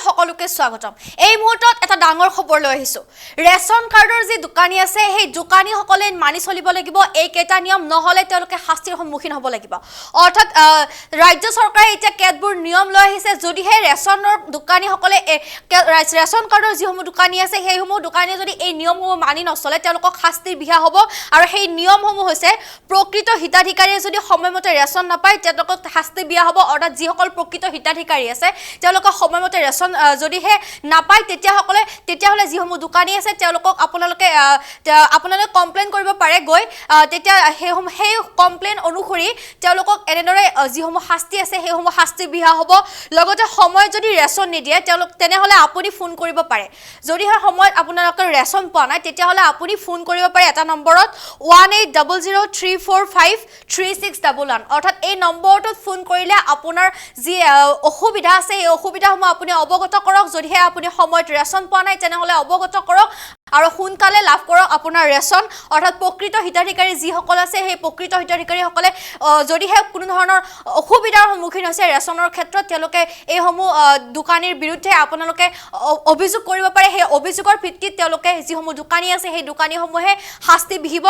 সকলোকে স্বাগতম। এই মুহূৰ্তত এটা ডাঙৰ খবৰ লৈ আহিছো। ৰেচন কাৰ্ডৰ যি দোকানী আছে, সেই দোকানীসকলে মানি চলিব লাগিব এইকেইটা নিয়ম, নহ'লে তেওঁলোকে শাস্তিৰ সন্মুখীন হ'ব লাগিব। অৰ্থাৎ ৰাজ্য চৰকাৰে এতিয়া কেতবোৰ নিয়ম লৈ আহিছে। যদিহে ৰেচনৰ দোকানীসকলে ৰেচন কাৰ্ডৰ যিসমূহ দোকানী আছে, সেইসমূহ দোকানীয়ে যদি এই নিয়মসমূহ মানি নচলে, তেওঁলোকক শাস্তিৰ বিহা হ'ব। আৰু সেই নিয়মসমূহ হৈছে, প্ৰকৃত হিতাধিকাৰীয়ে যদি সময়মতে ৰেচন নাপায়, তেওঁলোকক শাস্তি বিহা হ'ব। অৰ্থাৎ যিসকল প্ৰকৃত হিতাধিকাৰী আছে, তেওঁলোকক সময়মতে ৰেচন যদিহে নাপায়, তেতিয়াহ'লে যিসমূহ দোকানী আছে, তেওঁলোকক আপোনালোকে কমপ্লেইন কৰিব পাৰে গৈ। তেতিয়া সেই কমপ্লেইন অনুসৰি তেওঁলোকক এনেদৰে যিসমূহ শাস্তি আছে, সেইসমূহ শাস্তি বিহা হ'ব। লগতে সময়ত যদি ৰেচন নিদিয়ে তেওঁলোক, তেনেহ'লে আপুনি ফোন কৰিব পাৰে। যদিহে সময়ত আপোনালোকে ৰেচন পোৱা নাই, তেতিয়াহ'লে আপুনি ফোন কৰিব পাৰে এটা নম্বৰত, 18003453611। অৰ্থাৎ এই নম্বৰটোত ফোন কৰিলে আপোনাৰ যি অসুবিধা আছে, সেই অসুবিধাসমূহ আপুনি অৱগত কৰক। যদিহে আপুনি সময়ত ৰেচন পোৱা নাই, তেনেহ'লে অৱগত কৰক আৰু সোনকালে লাভ কৰক আপোনাৰ ৰেচন। অৰ্থাৎ প্ৰকৃত হিতাধিকাৰী যিসকল আছে, সেই প্ৰকৃত হিতাধিকাৰীসকলে যদিহে কোনো ধৰণৰ অসুবিধাৰ সন্মুখীন হৈছে ৰেচনৰ ক্ষেত্ৰত, তেওঁলোকে এইসমূহ দোকানীৰ বিৰুদ্ধে আপোনালোকে অভিযোগ কৰিব পাৰে। সেই অভিযোগৰ ভিত্তিত তেওঁলোকে যিসমূহ দোকানী আছে, সেই দোকানীসমূহে শাস্তি বিহিব।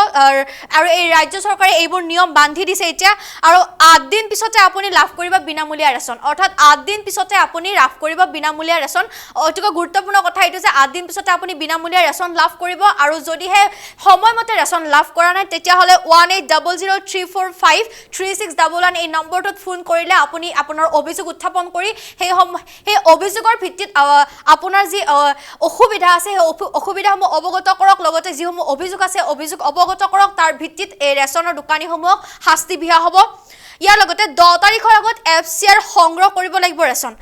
আৰু এই ৰাজ্য চৰকাৰে এইবোৰ নিয়ম বান্ধি দিছে এতিয়া। আৰু 8 দিন পিছতে আপুনি লাভ কৰিব বিনামূলীয়া ৰেচন। অৰ্থাৎ 8 দিন পিছতে আপুনি লাভ কৰিব বিনামূলীয়া ৰেচন। অতিকৈ গুৰুত্বপূৰ্ণ কথা এইটো যে 8 দিন পিছতে আপুনি বিনামূলীয়া ৰেচন লাভ কৰিব। আৰু যদিহে সময়মতে ৰেচন লাভ কৰা নাই, তেতিয়াহ'লে 18003453611 এই নম্বৰটোত ফোন কৰিলে আপুনি আপোনাৰ অভিযোগ উত্থাপন কৰি সেই অভিযোগৰ ভিত্তিত আপোনাৰ যি অসুবিধা আছে, সেই অসুবিধাসমূহ অৱগত কৰক। লগতে যিসমূহ অভিযোগ আছে, অভিযোগ অৱগত কৰক। তাৰ ভিত্তিত এই ৰেচনৰ দোকানীসমূহক শাস্তি বিহা হ'ব। ইয়াৰ লগতে 10 তাৰিখৰ আগত এফচিআৰ সংগ্ৰহ কৰিব লাগিব ৰেচন।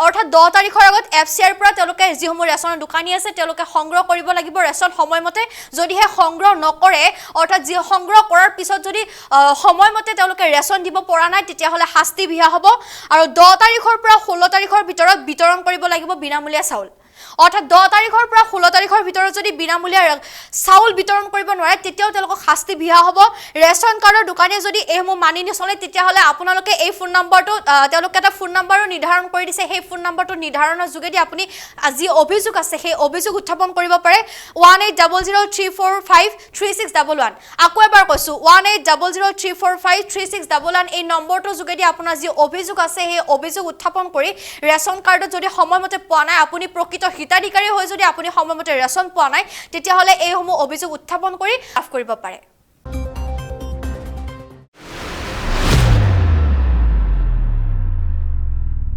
অৰ্থাৎ 10 তাৰিখৰ আগত এফচিআৰ পৰা তেওঁলোকে, যিসমূহ ৰেচনৰ দোকানী আছে, তেওঁলোকে সংগ্ৰহ কৰিব লাগিব ৰেচন সময়মতে। যদিহে সংগ্ৰহ নকৰে, অৰ্থাৎ যি সংগ্ৰহ কৰাৰ পিছত যদি সময়মতে তেওঁলোকে ৰেচন দিব পৰা নাই, তেতিয়াহ'লে শাস্তি বিহা হ'ব। আৰু 10 তাৰিখৰ পৰা 16 তাৰিখৰ ভিতৰত বিতৰণ কৰিব লাগিব বিনামূলীয়া চাউল। অৰ্থাৎ 10 তাৰিখৰ পৰা 16 তাৰিখৰ ভিতৰত যদি বিনামূলীয়া চাউল বিতৰণ কৰিব নোৱাৰে, তেতিয়াও তেওঁলোকক শাস্তি বিহা হ'ব। ৰেচন কাৰ্ডৰ দোকানীয়ে যদি এইসমূহ মানি নচলে, তেতিয়াহ'লে আপোনালোকে এই ফোন নম্বৰটো, তেওঁলোকে এটা ফোন নম্বৰো নিৰ্ধাৰণ কৰি দিছে। সেই ফোন নম্বৰটো নিৰ্ধাৰণৰ যোগেদি আপুনি যি অভিযোগ আছে, সেই অভিযোগ উত্থাপন কৰিব পাৰে, 18003453611। আকৌ এবাৰ কৈছোঁ, 18003453611। এই নম্বৰটোৰ যোগেদি আপোনাৰ যি অভিযোগ আছে, সেই অভিযোগ উত্থাপন কৰি ৰেচন কাৰ্ডত যদি সময়মতে পোৱা নাই, আপুনি প্ৰকৃত হিতাধিকাৰী হৈ যদি আপুনি সময়মতে ৰেচন পোৱা নাই, তেতিয়াহ'লে এইসমূহ অভিযোগ উত্থাপন কৰি লাভ কৰিব পাৰে।